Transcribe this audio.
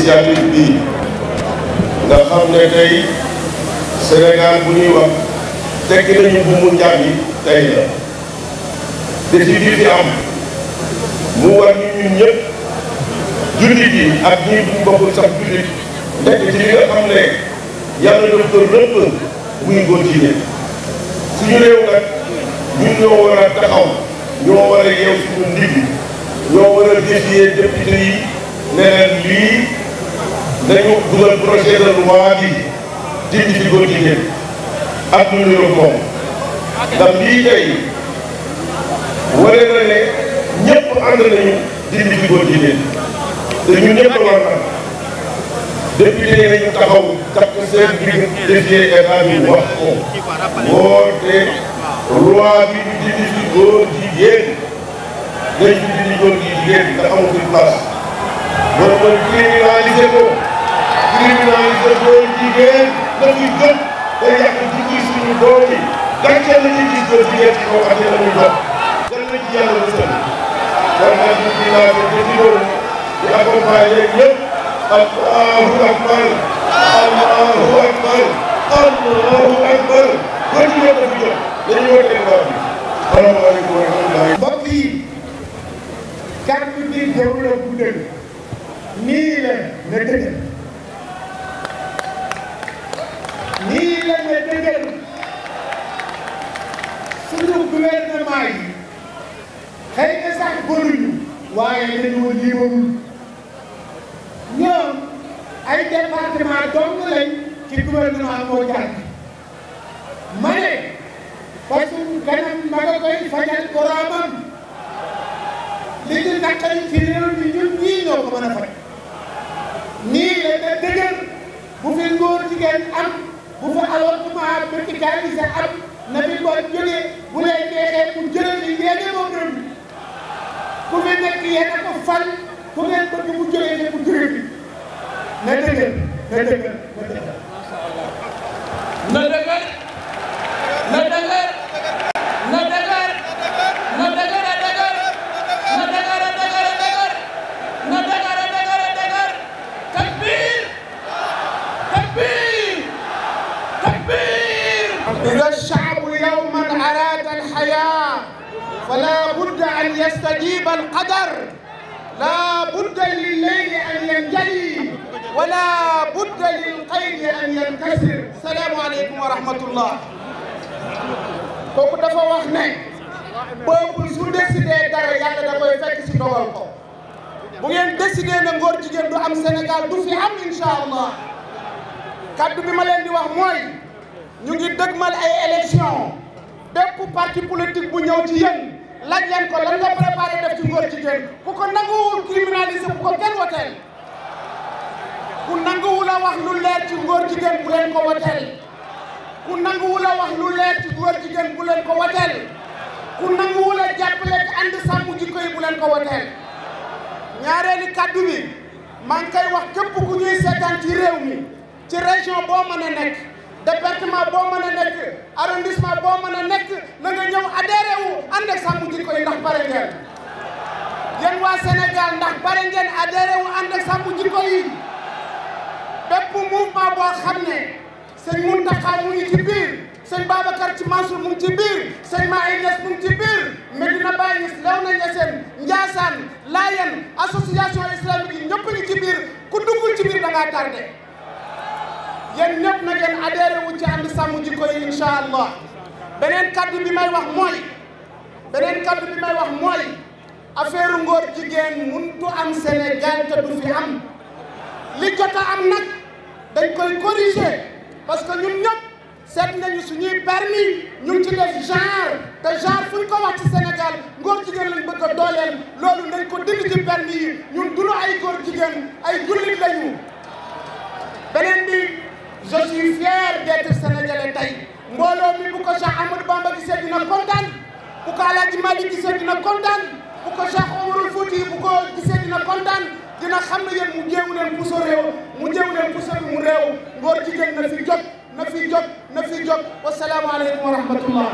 initiative bii nga xam ne tey Sénégal bu ñuy wax tekki nañu bu mu njàngi tey la défi bi fi am mu war ñu ñun ñëpp jullit yi ak ñi bu bokkul sax jullit nekk ci li nga xam ne yàlla daf ko rëbb muy góor jigéen suñu réew nag ñun ñoo war a taxaw ñoo war a yeew suñu ndigg ñoo war a défier député yi ne leen lii nañu dugal projet de loi bi dindi fi góor jigéen ak ñu niroog moom ndax lii tey wane na ne ñëpp ànd nañu dindi fi góor jigéen te ñun ñëpp a war a député yi nañu taxaw takk seen digg défier état bi wax ko woote loi bi ñu dindi fi góor jigéen dañ fi dindi góor jigéen ndax amul fi place loolu mooy criminaliser ko criminaliser góor jigéen dañuy jóg day yàq jikko suñu doom yi gàcceel la ñuy gis góor jigéen ci kaw ak la muy dox jël na ci yàlla musal war naa ñu dinaa ko ci loolu di accompagner ñëpp allahu akbar allahu akbar allahu akbar góor jigéen dafa jóg dañuy wote loi bi salaamaaleykum wa rahmatulah. mbokk yi kàddu gi jarul a guddal nii la na dëgër nii la na dëgër suñu gouvernement yi xëy na sax bëruñu waaye dañoo liibarul ñoom ay département dong lañ ci gouvernement moo jàpp ma ne parce que ganam ma nga koy fajal boromam li ñu naqari ci réew mi ñun ñii ñoo ko mën a faj nii la na dëgër bu fi ngóor jigéen am bu fa avortement médicalisé am na fi ko jógee bu lay neexee mu jëlee li yéene moom réew mi ku fi nekk yéen a ko fal ku ngeen bëgg mu jógee fi mu jógee fi na dëgër na dëgër na dëgër na dëgër na dëgër na dëgër na dëgër a dëgër na dëgër a dëgër a dëgër na dëgër a dëgër a dëgër takbir takbir takbir إذا الشعب يوما أراد الحياة فلا بد أن يستجيب القدر لا بد لليل أن ينجلي ولا بد للقيد أن ينكسر السلام عليكم ورحمة الله kooku dafa wax ne peuple su décidé dara yàlla da koy fekk si dogal ko bu ngeen décidé na ngóor jigéen du am Sénégal du fi am incha allah kaddu bi ma leen di wax mooy ñu ngi dëgmal ay élection bépp parti politique bu ñëw ci yéen laaj leen ko lan nga préparé def ci ngóor jigéen ku ko nanguwul criminaliser bu ko kenn woteel ku nanguwul a wax lu leer ci ngóor jigéen bu leen ko woteel ku nanguwul a wax lu leer ci ngóor jigéen bu leen ko woteel ku nanguwul a jàppale ci ànd sàmm jikko yi bu leen ko woteel ñaareeli kaddu bi maa ngi koy wax képp ku ñuy seetaan ci réew mi ci région boo mën a nekk département boo mën a nekk arrondissement boo mën a nekk na nga ñëw adhéré wu ànd ak sàmm jikko yi ndax bare ngeen yéen waa Sénégal ndax bare ngeen adhéré wu ànd ak sàmm jikko yi bépp mouvement boo xam ne sëñ Mountakha mu ngi ci biir sëñ Babacar ci Mansour mu ngi ci biir sëñ Mahi Niass mu ngi ci biir Medina Baye Niass Léona Niassène Ndiassane Layène association islamique yi ñëpp ngi ci biir ku duggul ci biir da ngaa tardé yéen ñëpp na ngeen adhéré wu ci ànd sàmm jikko yi incha allah beneen kaddu bi may wax mooy affaire ngóor jigéen mënut am Sénégal te du fi am li jot a am nag dañ koy corriger parce que ñun ñëpp seet nañu suñuy permis ñu ngi ci def genre te genre fu ñu ko wax ci Sénégal ngóor jigéen lañ bëgg a dooleel loolu nañ ko dindi ci permis yi ñun duñu ay góor jigéen ay jullit lañu beneen bi je suis fier d'être sénégalais tey mbooloo mi bu ko Cheikh Amadou Bamba gisee dina kontaan bu ko Alaaji Malick gisee dina kontaan bu ko Cheikh Omarul Fouti bu ko gisee dina kontaan dina xam ne yéen mu jéewu leen puso réew mu jéewu leen puso bi mu réew ngóor jigéen na fi jóg na fi jóg na fi jóg wasalaamu aleykum wa rahmatullah